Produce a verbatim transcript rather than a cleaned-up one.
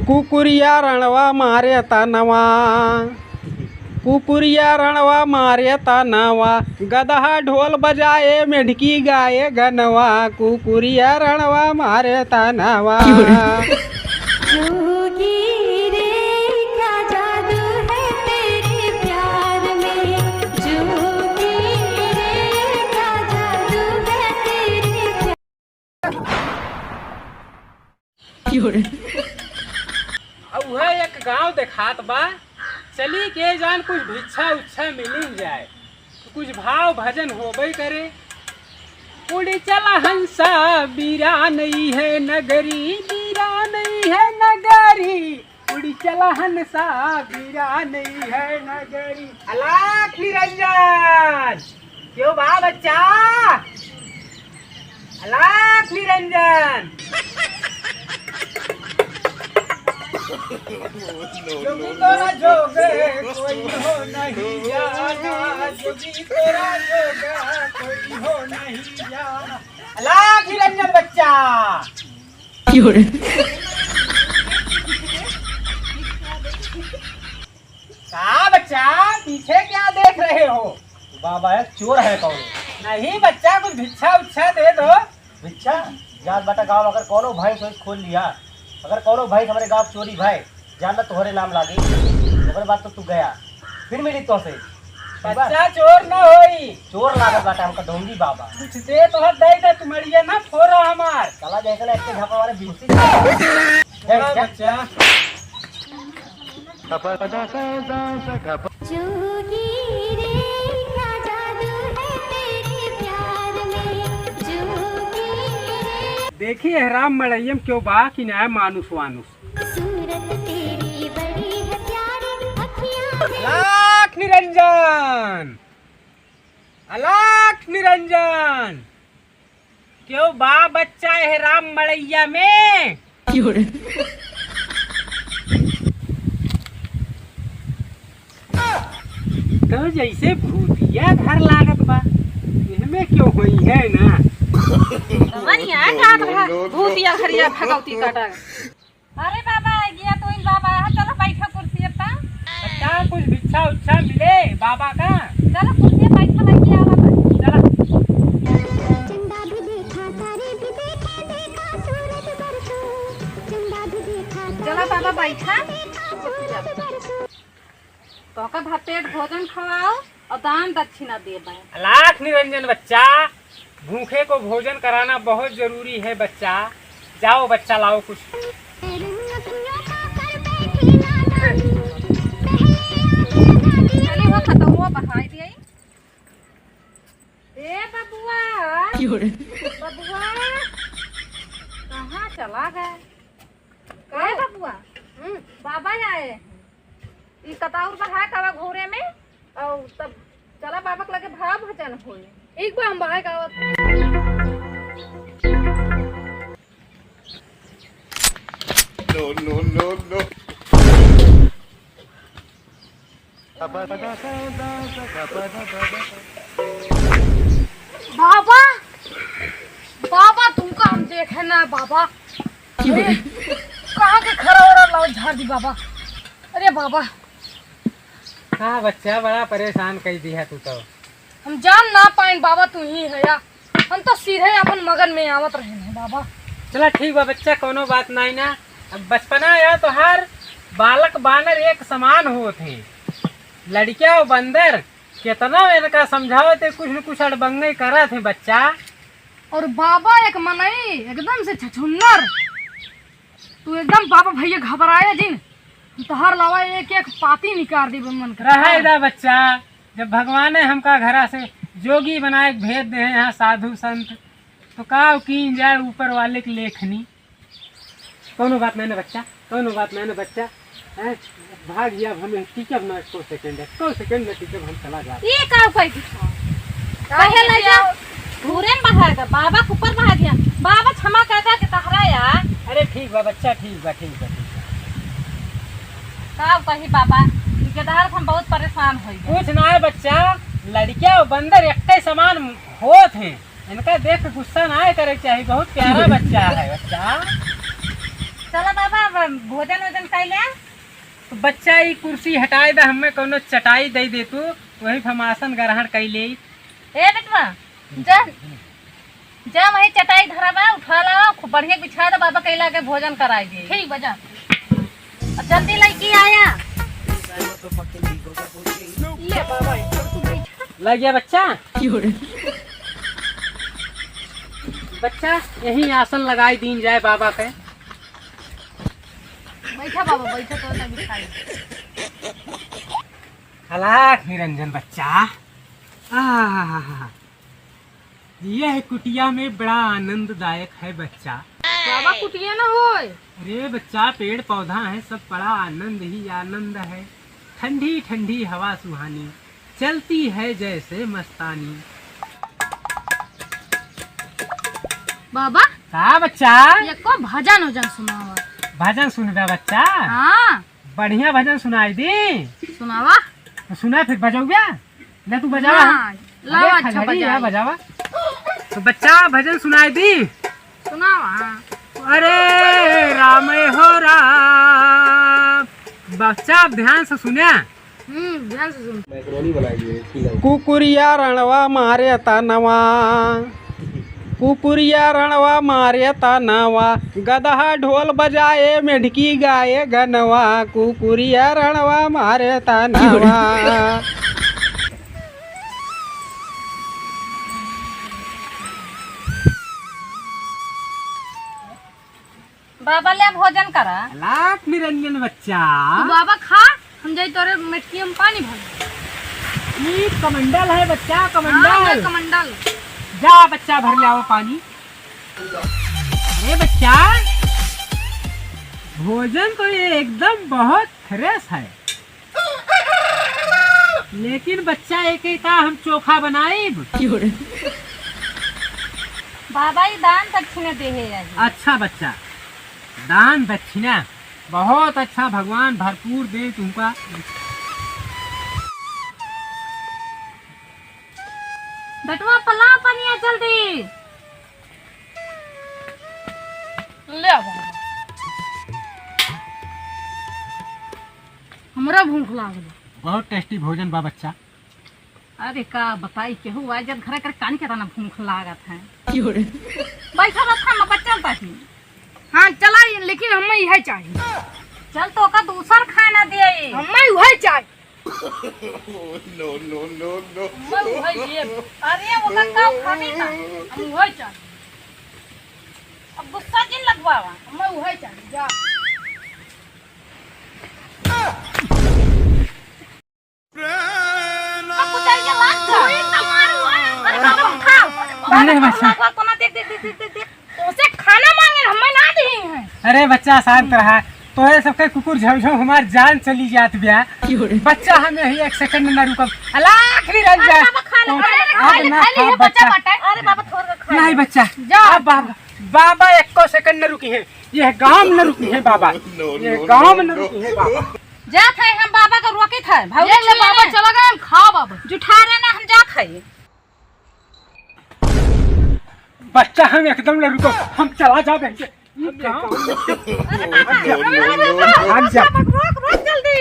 कुकुरिया रणवा मारे तनवा, कुकुरिया रणवा मारे तनवा, गदहा ढोल बजाए, मेढकी गाए गनवा, कुकुरिया रणवा मारे तनवा। जोगी रे, क्या जादू है तेरे प्यार में, जोगी रे, क्या जादू है तेरे प्यार। अब वह एक गांव देखात बा, चली के जान कुछ भिक्षा उच्छा मिली जाए, तो कुछ भाव भजन होबे करे। उड़ी चला हंसा, बीरा नहीं है नगरी, बीरा नहीं है नगरी। उड़ी चला हंसा, बीरा नहीं है नगरी। अलख निरंजन, क्यों बा बच्चा? अलख निरंजन। जोगी तोरा जोगे कोई हो नहीं जाना, जोगी तोरा जोगा कोई हो नहीं जाना। अलख निरंजन बच्चा। का बच्चा, पीछे क्या देख रहे हो? बाबा, एक चोर है कौनो। नहीं बच्चा, कुछ भिक्षा उच्छा दे दो। भिक्षा? जात बाटा गाँव, अगर कौनो भैंस वैंस खोल लिया, अगर कौनो भैंस हमरे गाँव चोरी भय, जान ला तोहरे नाम लागी। ओकरे बाद तो तू गया, फिर मिली तोसे। बच्चा चोर न होई। चोर लागत बाटा हमका ढोंगी बाबा। कुछ दे तो हट दे, तो तुम्हारी ये ना फोरा हमार। साला जैसे ना इसके झापा वाले बेहोशी। चला बच्चा। जोगी रे, क्या जादू है तेरे प्यार में, जोगी रे। देखी एहराम मड़ैयम क्यों बा कि नाय मानुष वानुष। सूरत तेरी बड़ी है प्यारी, अखियाँ है। अलख निरंजन, अलख निरंजन। क्यों बा बच्चा एहराम मड़ैया में? तो जैसे भूतिया घर लागत बा, एहमे क्यों होई है ना? कवन यहाँ जात रहा, भूतिया घरिया भगवती काटा। अरे बाबा, आ गया तो इन बाबा, हाँ, चलो बैठो कुर्सी पर। बच्चा, कुछ भिक्षा उच्छा मिले बाबा का? चलो कुर्सी पर बैठो, बैठ गया बाबा। चला। चंदा भी देखा, तारे भी देखे, देखा सूरज बरसो। चंदा भी देखा, चला तारे बाबा, भी बैठा। देखा, सूरज बरसो। तोहका भरपेट भोजन खवाओ और दान दक्षिणा देबे। अलख निरंजन बच्चा, भूखे को भोजन कराना बहुत जरूरी है बच्चा। जाओ बच्चा, लाओ कुछ। चली हो खतौआ बहाई दिए। ए बबुआ, बबुआ, कहाँ चला गए? का बबुआ? हम्म, बाबा आए हैं। ई कताउर बहाए तवा घूरे में, और तब चला बाबा के लगे भाव भजन होई। ठीक बा, हम बहाए गावत। No, no, no, no। बाबा, बाबा, तुमका हम देखे ना बाबा। अरे, कहाँ के खरा ओरा लाओ झाड़ दी बाबा। अरे बाबा। हाँ बच्चा, बड़ा परेशान कई दिया तू तो। हम जान ना पाइन बाबा, तू ही है या। हम तो सीधे अपन मगन में आवत रहे हैं बाबा। चला ठीक बा बच्चा, कोनो बात नाई ना। अब बचपना या तो हर बालक बानर एक समान होत हैं। लड़किया और बंदर केतना इनका समझावत है, कुछ न कुछ अड़बंगे करत है बच्चा। और बाबा एक मनई एकदम से छछुन्नर। तू एकदम बाबा भैया घबराए जिन, तोहर लावा एक एक पाती निकाल देबे मन के। रहे दा बच्चा, जब भगवाने हमका घरा से जोगी बनाए के भेज दे हैं यहाँ साधु संत, तो का कीन जाए ऊपर वाले के लेखनी। कौनो बात नहीं ना बच्चा, कौनो बात नहीं ना बच्चा। हैं? भाग गया, अब हमें टिकब ना एको सेकंड, एको सेकंड ना टिकब, हम चला जाब। ये का उपाय दिखा? का कहे ले उपाय जा, दिया? घूरे में बहा दे, बाबा के ऊपर बहा दिया। बाबा क्षमा कर दे के तहरा यार। अरे ठीक बा बच्चा, ठीक बा, ठीक बा, ठीक बा। का कही बाबा, इनके डर से हम बहुत परेशान हो गए। कुछ ना है बच्चा, लड़किया और बंदर एक समान होत हैं। इनका देख के गुस्सा ना करे के चाही, बहुत प्यारा बच्चा है बच्चा। चला बाबा, अब भोजन वोजन कइ ले। तो बच्चा, ई कुर्सी हटाइ दे, हमें कउनो चटाई दइ दे तू, वही पे हम आसन ग्रहण कइ ले। ए बेटवा, जा, जा वही चटाई धरा बा, उठा लावा, खूब बढ़िया बिछा दे, बाबा कइ लागे भोजन कराइ दे। ठीक बा, जा। अब जल्दी लइके आया। ले बाबा, एक बार तू बैठा। लग गया बच्चा? बच्चा, यही आसन लगाइ दीन जाए बाबा के। बैठा बाबा, बैठा तो ना बिछाई। अलख निरंजन बच्चा। आहा, यह कुटिया में बड़ा आनंददायक है बच्चा। बाबा, कुटिया ना होय। अरे बच्चा, पेड़ पौधा है, सब बड़ा आनंद ही आनंद है। ठंडी ठंडी हवा सुहानी, चलती है जैसे मस्तानी। बाबा, का बच्चा? एको भजन उजन सुनावा। भजन सुनबे बच्चा? हाँ। बढ़िया भजन सुनाइ दी। सुनावा। तो सुना फिर बजउबे। ले तू बजावा। हाँ, अरे लावा, अच्छा खजड़ी, बजाई। या बजावा। तो बच्चा भजन सुनाइ दी। सुनावा। अरे राम हो राम। बच्चा अब ध्यान से सुने। हम्म, ध्यान से सुन। मैक्रोनी बनाएंगे, ठीक है। कुकुरिया रणवा मारे तनवा, कुकुरिया रणवा मारे तनवा, गदहा ढोल बजाए, मेढकी गाए गनवा, कुकुरिया रणवा मारे तनवा। बाबा ले भोजन करा। लाख निरंजन बच्चा। तू बाबा खा, हम जाई तोरे मटकिया में पानी भर। ई कमंडल है बच्चा, हाँ, कमंडल। मैं कमंडल। जा बच्चा भर ले आओ पानी। अरे बच्चा, भोजन तो ये एकदम बहुत फ्रेश है। लेकिन बच्चा, एके का हम चोखा बनाइब? बाबा, ई दान दक्षिणा देहे आई। अच्छा बच्चा, दान दक्षिणा बहुत अच्छा, भगवान भरपूर दे तुमका। बेटवा, पलाव पनिया जल्दी। ले आ बाबा। हमरा भूख लागल। बहुत टेस्टी भोजन बा बच्चा। अरे का बताई, केहू आ जात घरे करे, कानी केतना भूख लागत है। क्यों रे? बैठा रह, खाना बच्चा ताकि। हाँ, चला, लेकिन हमें इहे चाही। चल, तोका दूसर खाना दे। हमें उहे चाही। No, no, no, no। हमें उहे ये। अरे, ओका का खाने का? हम उहे चाही। अब गुस्सा जिन लगवावा। हमें उहे चाही, जा। अब कुचाई के बात कर। अरे बाबा, खाओ। अरे बच्चा। कोना देख, देख, देख। तोसे खाना मांगे, हमें ना दिही हैं। अरे बच्चा, शांत रहा। तोहे सबके कुकुर झमझम हमार जान चली जात ब्या। बच्चा, हम यही एक सेकंड ना रुकब। अलाख भी रह जा। अरे बाबा, खा ले, तो खा ले, अब खा ले, ना खा ले, खा ये बच्चा बच्चा। बाटे। अरे बाबा, थोड़ा खा नहीं ले। बच्चा। जा। अब बाबा, बाबा एको सेकंड न रुकी है। ये गांव न रुकी है बाबा। ये गांव न रुकी है बाबा। जात है, हम बाबा का रोकित है। भौजी ये ले ले बाबा, बाबा। चला गए, हम खा बाबा। जुठा रहे ना, हम जात है। बच्चा, हम एकदम न रुको, हम चला जा बहन के। हम जा। रोक, रोक जल्दी।